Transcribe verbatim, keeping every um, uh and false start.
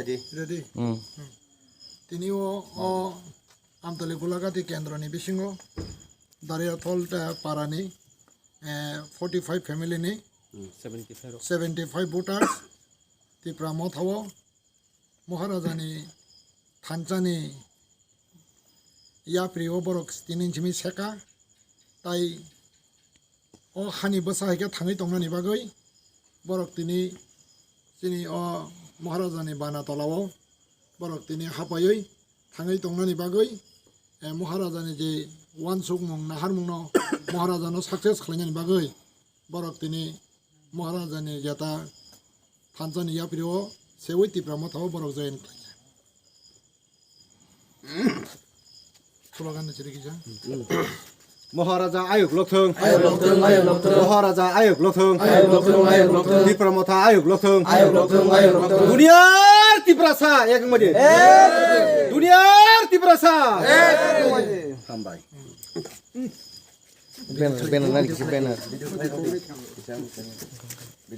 Ready? Hmm. Hmm. Tini o, o Amtali Gulagati kendroni bisingo Dariathol ta parani, eh, forty five family ni seventy five voters Tipra Motha o Maharajani thansa ni yapri o borok tini simi seka, tai o hani bwsa hai khe thangwi tongnani bagwi borok tini chini o Maharajani bana tola o borok tini hapaiwi thangwi tongnani bagwi, eh, Maharajani je wansukmung naharmung no Maharajano success khlainani bagwi borok tini Maharajani jeta thansani yapri o sewi Tipra Motha o borok join khlaikha. Slogan ni chiri kisa. Maharaja ayuk lokthung. Ayuk lokthung, ayuk lokthung. Maharaja ayuk lokthung. Ayuk lokthung, ayuk lokthung. Tipra Motha ayuk lokthung. Ayuk lokthung, ayuk lokthung. Duniyar Tiprasa ek mode. Duniyar Tiprasa. Hambai. Banner, banner, nari kisa banner.